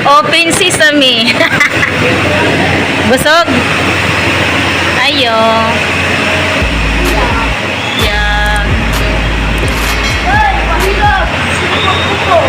Open sesame. Busog? Ayo. Yeah. Ay, pahilap! Sino ko?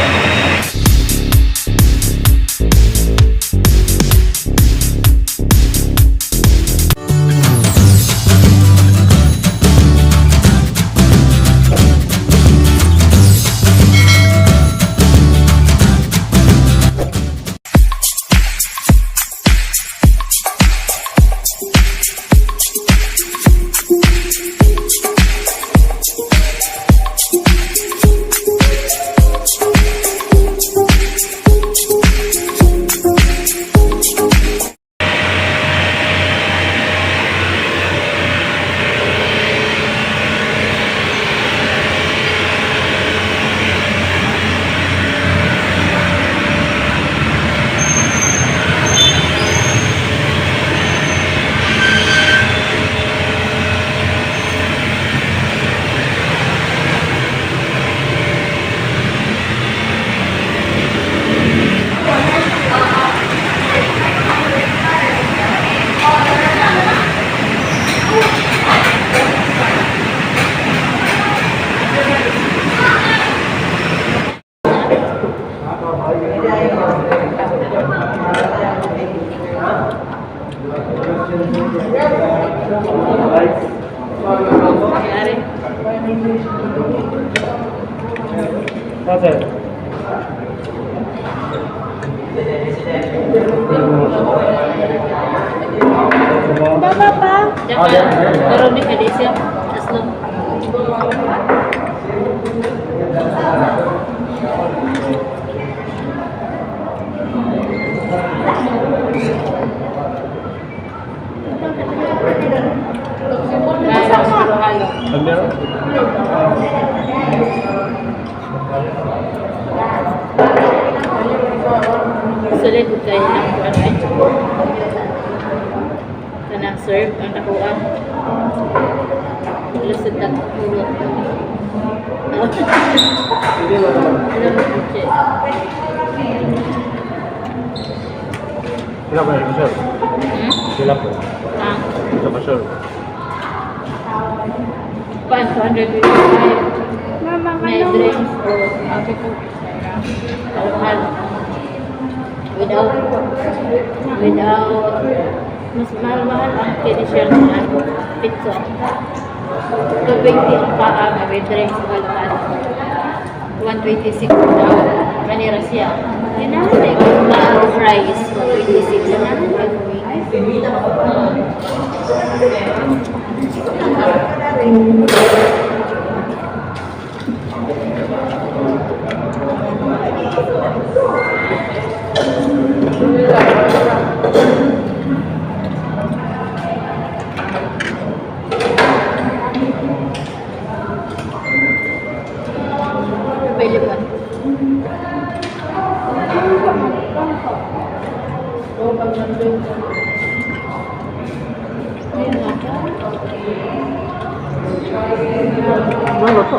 Yari. Baba pa. Tsaka, karon ni Kadisya. Aslong. Halo. Sulit kay nang ano eh. Kanang serve ang nakuha. Lusod na kuha. Ano mo kutsi? Sila ba yun, sir? Hmm? Sila po. Ah, Ito ba, sir? pan 225. Mama, May ano? drinks o alcohol. Without, mas mahal-mahal ang finisher ng ano, pizza. 220 ang paa, may drinks o alcohol. 126 daw. Manira siya. Ginahan eh. Fries, 126. Ginahan Available. Ano to?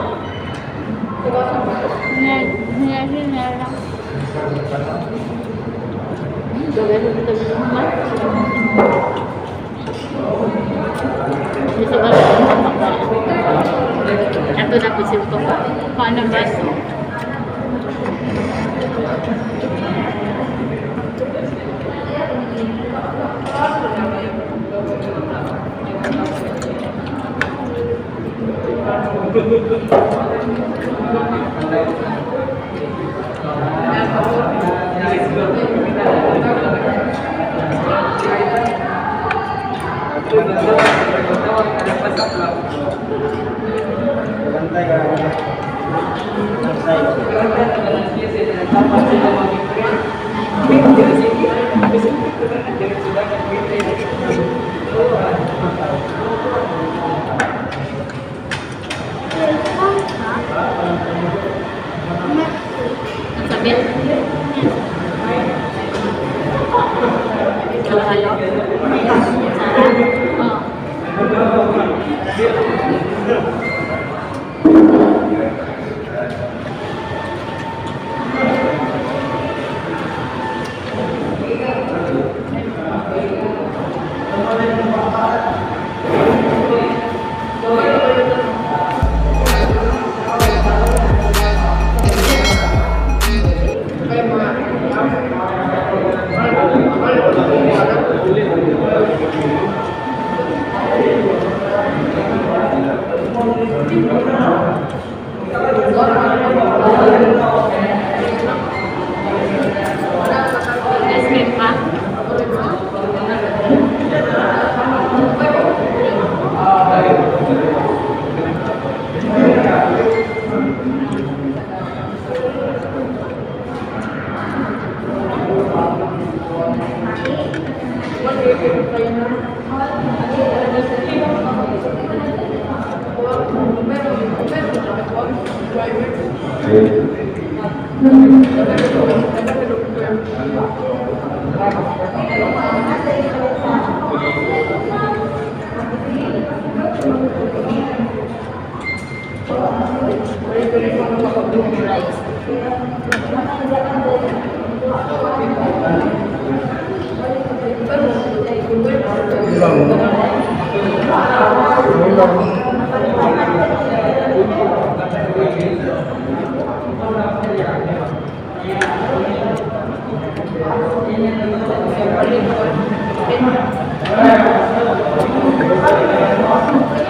Ato na po siya pa. Paano ba? Ang sabi? Halo-halo? Sarap? Oh. Rice.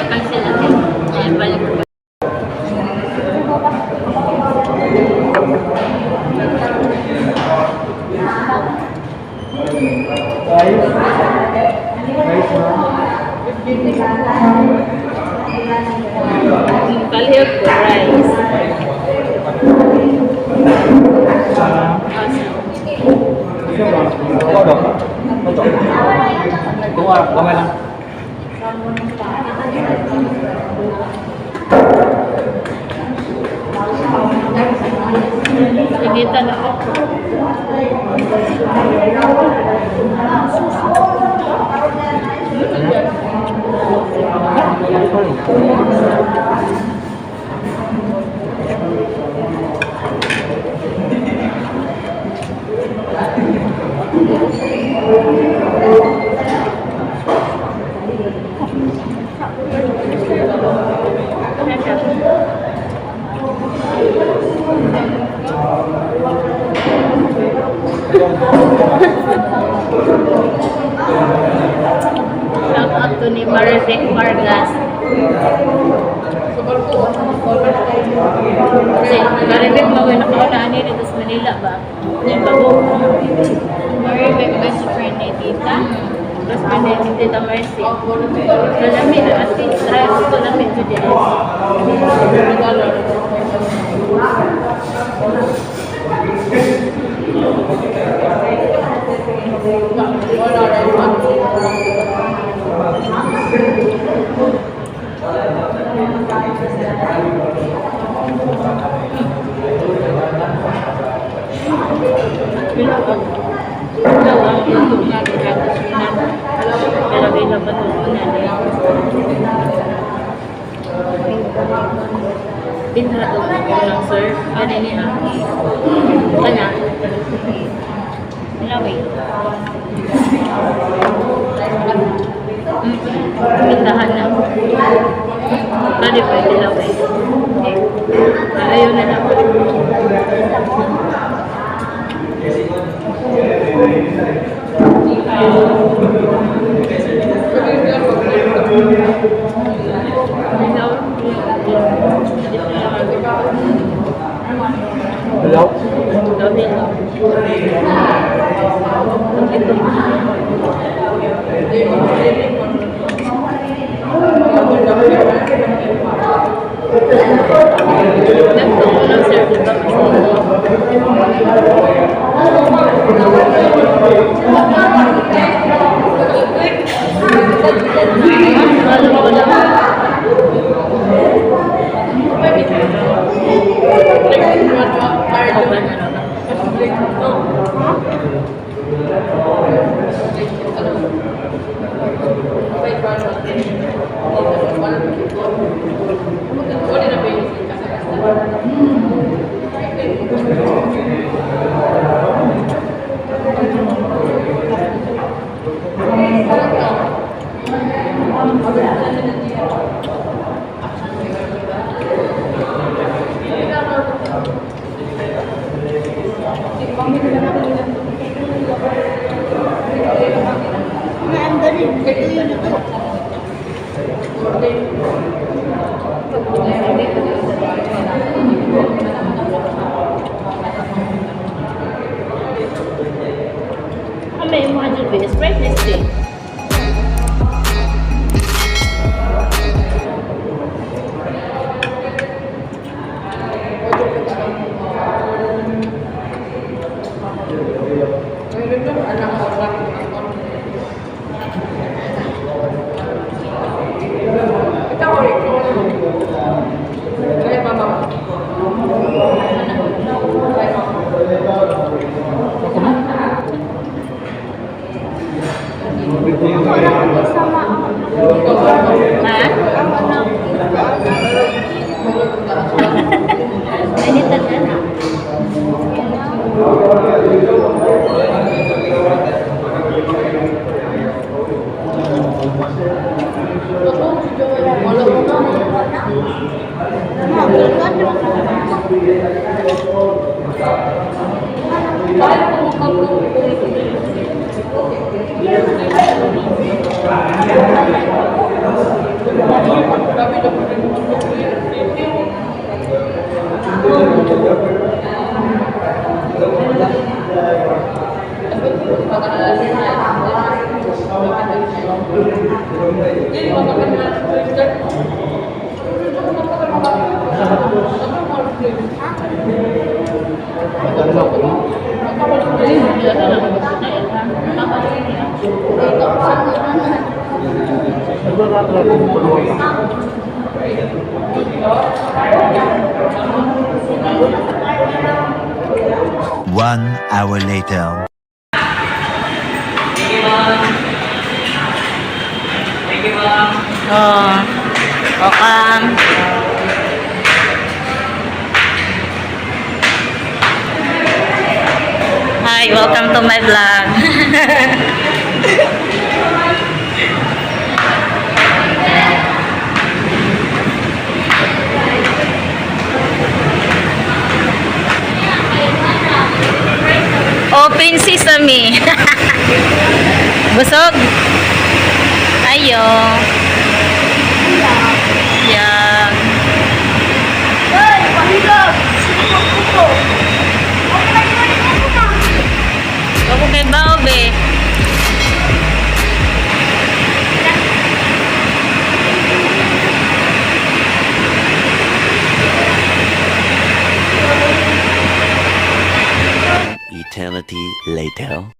Cancel natin. Ayan, balik ko. Rice. Rice na. Palihog ko, rice. Ito ba? Ito. Kung gamay lang. Nagita na ako. Shout out to ni Marivec Vargas. Kasi Marivec mo nakauna ani dito sa Manila ba? Yung bago. Maribek, best friend ni Tita. Best friend ni Tita Mercy. Kalami na ati try ko namin to the Ikaw ang luto nga gigapos na. Pero di na ba na niya? Binha to lang sir. Ano niya? Kana. Laway. Pintahan na. Pwede pa yung laway. Ayaw na lang. Hello? Ang dali, ito yun ito. Kami yung mga dyan, Sprite na steak. One hour later. Oh, welcome. Hi, welcome to my vlog. Open sesame. Busog. Ayo. Yeah. Hey, pahilap! Sino ko? Okay lang yun, ikaw na. Ako kay Baobe. Eternity later.